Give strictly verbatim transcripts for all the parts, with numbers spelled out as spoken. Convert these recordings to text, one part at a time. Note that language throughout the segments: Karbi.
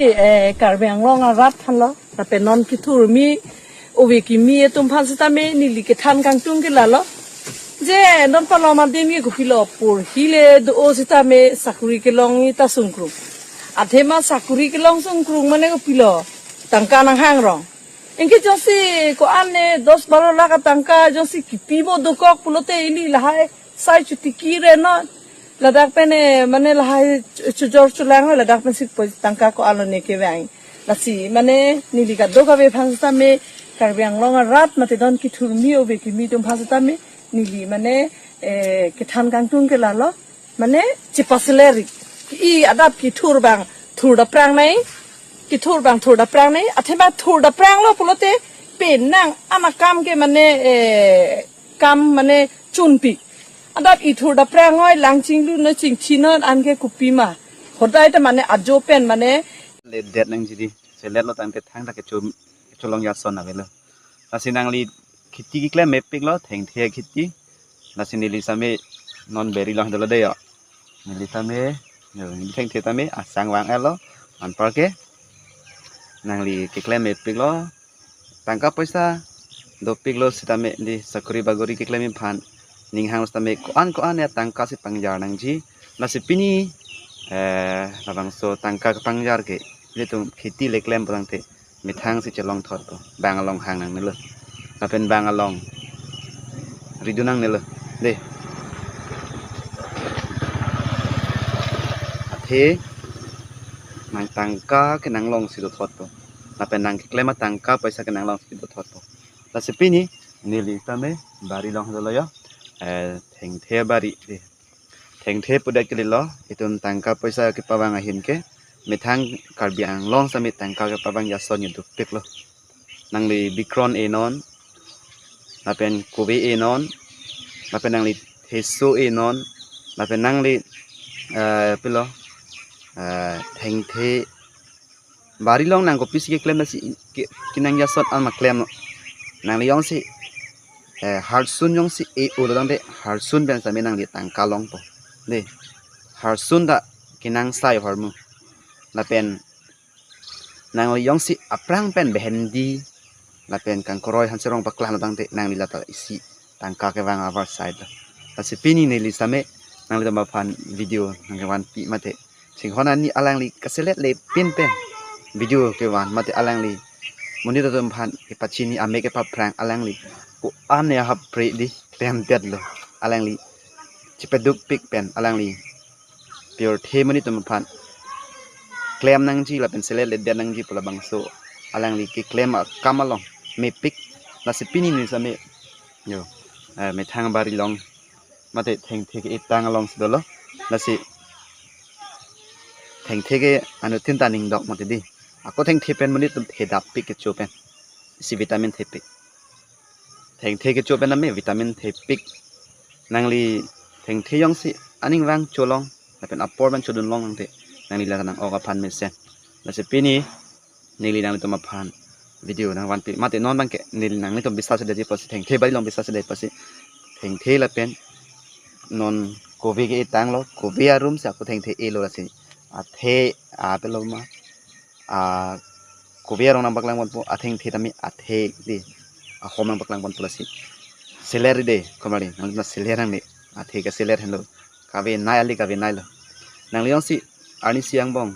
Eh, Karbi Anglong arat aphanlo, lapen non kethurmi ove kimi atum aphan sitame neli kethan kangtung ke lalo. Je non palom adim ke kopilo, porhi le do-o sitame sakuri kelongji ta sungkrung. Athema sakuri kelong sungkrung mane kopilo, tangka nanghang rong. Anke jongsi ko-an ne dos baro lakh atangka jongsi kipi mo dokok pulote ili lahai sai chotiki re non. Ladak pen, eh, mane lahai cho-, chojor cholang, ladak pen si poi tangka ko-an lo ne kevang. Lasi mane neli kadokave aphan sitame, Karbi Anglong arat mate non kethurmi ove kimi atum aphan sitame neli mane, eh, kethan kangtung ke lalo. Mane chepaselerik. I adap kethur abang thur daprang nai. Kethur abang thur daprang nai. Athema thur dapranglo pulote penang an akam ke mane, eh, kam mane chunpi. Adap i thur daprang noi, lang chinglu noi, chingchi noi, anke kopima. Hodai ta mane ajo pen mane le det nangji di. Selet lo tangte thangta kecho, kecholongji ason avelo. Lasi nangli kheti keklem mepiklo, thengthe kheti. Lasi neli sitame non bari long dolo de yo. Neli sitame, yo, neli thengthe sitame asang vang-etlo. Anparke nangli keklem mepiklo. Tangka poisa dopiklo sitame di sakuri baguri keklem aphan ning hang sitame ko-an ko-an ya tangka si pangjar nangji. Lasi pini, eh, labangso tangka kepangjar ke ilitum kheti le klem pulang te methang si chelong thotpo. Bang along hang nangnelo. Lapen bang along ridun nangnelo. De. Athe nang tangka ke nanglong si dothotpo. Lapen nang keklem atangka poisa ke nanglong si dothotpo. Lasi pini neli sitame bari long dolo yo. Eh, thengthe bari. De. Thengthe pudet ke lilo, itum tangka poisa kepavang ahin ke, methang Karbi Anglong sitame tangka kepavangji ason nyo dopiklo. Nangli bikron e non, lapen kove e non, lapen nangli theso e non, lapen nangli, eh, pilo, eh, thengthe bari long nang kopisi keklem si ke, kenangji ason an ma klem. Nangli jongsi, eh, harsun jongsi e-o lo tangte harsun pen sitame nangli tangka longpo. De. Harsun ta kenangsai ahormu. Lapen nangli jongsi aphrang pen behendi lapen kangkoroi hanserong paklang lo tangte nangli lata isi tangka kevang avar side lo. Lasi pini neli sitame nanglitum aphan video nangkevanpi mate singhon ani alangli kaselet le pin pen video kevan mate alangli monit atum aphan kepachini amek kepaphrang alangli ko-an ya hapre di klemdetlo. Alangli chepadukpik pen alangli pirthe monit atum aphan klem nangji lapen selet ledet nangji pu labangso alangli keklem akam along mepik. Lasi pini neli sitame yo, eh, methang bari long mate thengthe ke-etang along si dolo. Lasi thengthe ke anuttin ta ning dok mate di. Ako thengthe pen monit atum thedap pik kecho pen. Si vitamin thepik. Thengthe kecho pen ame vitamin thepik. Nangli thengthe jongsi aning vang cholong lapen apor pen chodun long tangte nangli la nang-ok aphan mesen. Lasi pini neli nanglitum aphan video nangvanpi mate non abangke neli nanglitum biswas dei pasi thengthe bari long biswas dei pasi thengthe lapen non kove ke-etanglo, kove arum si ako thengthe e lo lasi athe apelo ma a kove arong nangpaklang ponpo, athengthe tame athe di ahom nangpaklang ponpo lasi seler de komari nang na seler nangne athe ke seler henlo kave nai ali kave nai lo. Nangli jongsi arni si angbong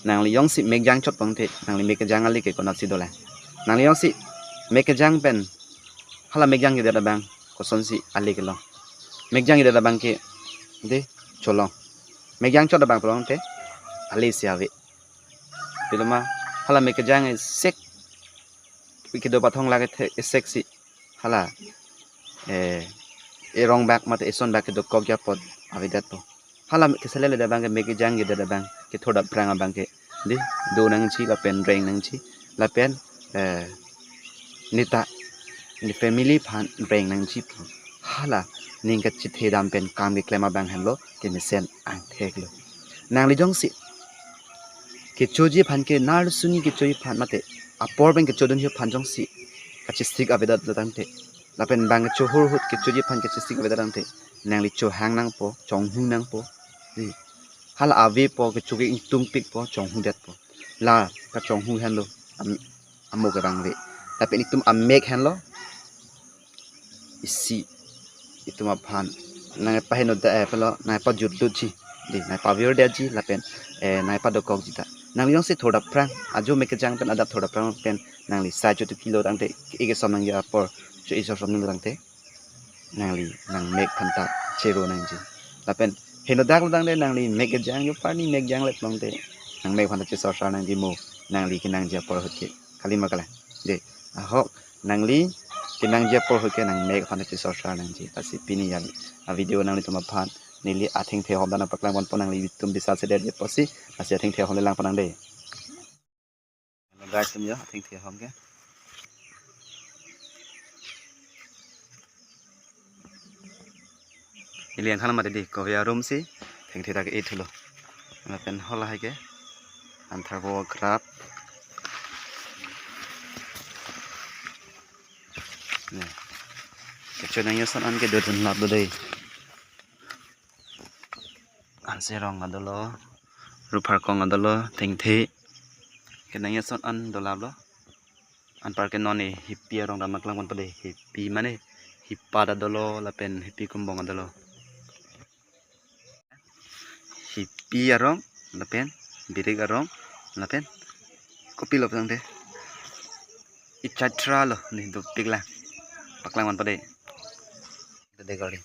nangli jongsi mekjang chot pangthe nangli mekjang ali ke konatsi dolang. Nangli jongsi mekjang pen hala mekjang kedet abang kosonsi ali kelong. Mekjang kedet abang ke de cholong. Mekjang chot abang pelong te ali si ave. Piloma hala mekjang esek kedo pathong lake the esek si hala, eh, erong bak mate eson bak kedokok apot avedetpo. Hala keselet ledet abang ke mekjang kedet abang kethur daprang abang ke di do nangji lapen reng nangji lapen, eh, neta ne family aphan reng nangji pu hala ning kachethedam pen kam keklem abang henlo kemesen angthek lo. Nangli jongsi kechoji aphan ke nar suni kechoji aphan mate apor pen kechodunji aphan jongsi kachesik avedet lo tangte lapen bang kechohur ahut kechoji aphan kachesik avedet tangte nangli chohang nangpo, chonghung nangpo. Di. Hala ave po, kecho ke ingtungpik po, chonghu det po. La kachonghu henlo am-, amo kerang ve. Lapen itum amek henlo isi itum aphan nangpaheno da, eh, pelo nangpajutdutji, dei, nangpavirdetji lapen, eh, nangpadokokji ta. Nangli jongsi thurdaprang, ajo mek kejang pen adap thurdaprang pen nangli sai chotu kilo tangte, eke som nangji apor cho isor som nang tangte, nangli nangmek aphanta chero nangji. Lapen henodak lo tangte nangli mek kejang, jo parni mek janglet tangte nangmek aphanta chesorsar nangji mo, nangli kenangji apor ahut ke. Kali ma kalang? Dei, ahok, nangli kenangji apor ahut ke nangmek aphanta chesorsar nangji. Lasi pini ya avideo nanglitum aphan neli athengthe ahom ta nangpaklang ponpo, nanglitum bisar sedet apotsi, lasi athengthe ahom le lang pon nang dei. Hello guys, tum jo, athengthe ahom ke. Ili angkhan mati dei, kopi arum si thengthe ta ke-et thulo. Lapen hala hai ke anthar bo krap. Ne. Kecho nangji ason an ke dodun lap do dei. Hanse rong adolo, ruphar kong adolo, thengthe. Kenangji ason an dolaplo. Anpar ke non e hipi arong ta paklang ponpo dei, hipi mane hipat adolo lapen hipi kumbong adolo. Hipi arong lapen birik arong lapen kopilo tangte ichatra lo, ne dopik la paklang ponpo dei. Dei kali.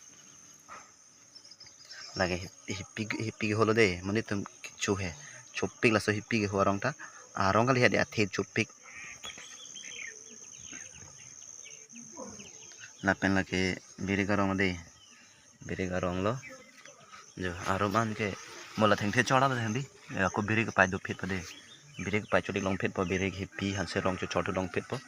Lake hip-, hipi, hipi keho lo dei, monit atum kecho he. Chopik laso hipi keho arong ta. Arong kali he dei, athe chopik. Lapen lake birik arong dei. Birik arong lo. Jo, arum an ke mo la thengthe chora ba thengdi. Ya, ako birik pai dopik po dei. Birik pai chori longpik po, birik hipi hanse rong cho chor thu longpik po.